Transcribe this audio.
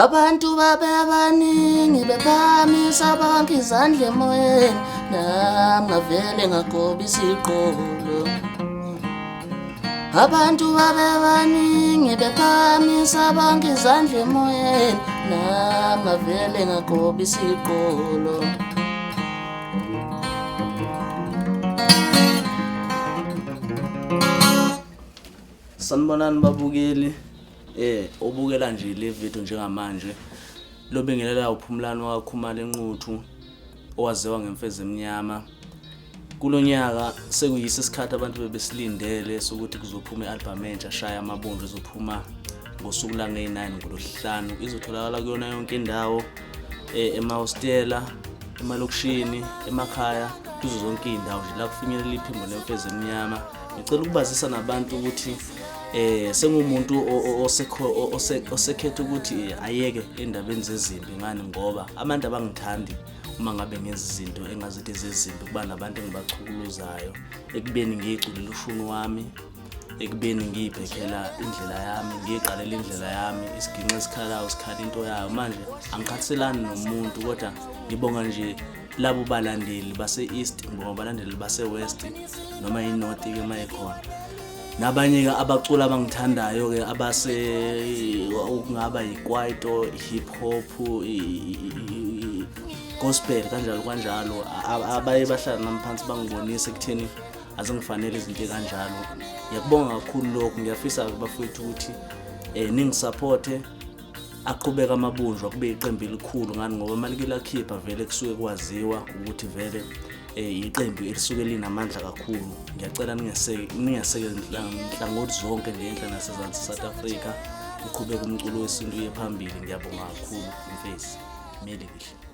Abantu babebaningi bephakamisa bonke izandla emoyeni, nami ngavele ngagoba isiqolo. Abantu babebaningi bephakamisa bonke izandla emoyeni, nami ngavele ngagoba isiqolo. Sanibonani babukeli. Obukela nje le video njengamanje lobingelela uPhumlani wakaKhumalo eNquthu owaziwa ngemfezi emnyama. Kulonyaka sekuyise isikhathi abantu bebesilindele sokuthi kuzophuma i-album entsha Shaya Amabundu ezophuma ngosuku langeyi-9 ngolwesihlanu. Izotholakala kuyona yonke indawo emahostela, emalokishini, emakhaya, kuzo zonke iy'ndawo nje la kufinyelela iphimbo lemfezi emnyama. Ngicela ukubazisa nabantu ukuthi sengumuntu osekhetha ukuthi ayeke endabeni zezimbi ngani ngoba abantu abangithandi uma ngabe ngenza izinto engazithi zezimbi kuba nabantu engibachukuluzayo ekubeni ngiyiculela ushuni wami ekubeni ngiyibhekhela indlela yami ngiyiqalela indlela yami isiginci esikhalayo sikhala into yayo manje angikhathiselani nomuntu kodwa ngibonga nje labo balandeli base-east ngibonga abalandeli base-west noma i-north-ke uma ikhona nabanye-ke abaculi abangithandayo-ke abase okungaba yikwaito hip hop gospel kanjalo kanjalo abaye bahlala nami phansi bangibonise ekutheni azingifanele izinto ekanjalo ngiyakubonga kakhulu lokhu ngiyafisa-ke bafowethu ukuthi um ningisaphothe aqhubeka amabunjwa kube iqembu elikhulu ngani ngoba uma like lakhipha vele kusuke kwaziwa ukuthi vele iqembu elisuke linamandla kakhulu. Ngiyacela ningeseke nhlangothi zonke nje enhla nasezansi South Africa, uqhubeke umculo wesintu uye phambili. Ngiyabonga kakhulu imfezi meli kuhle.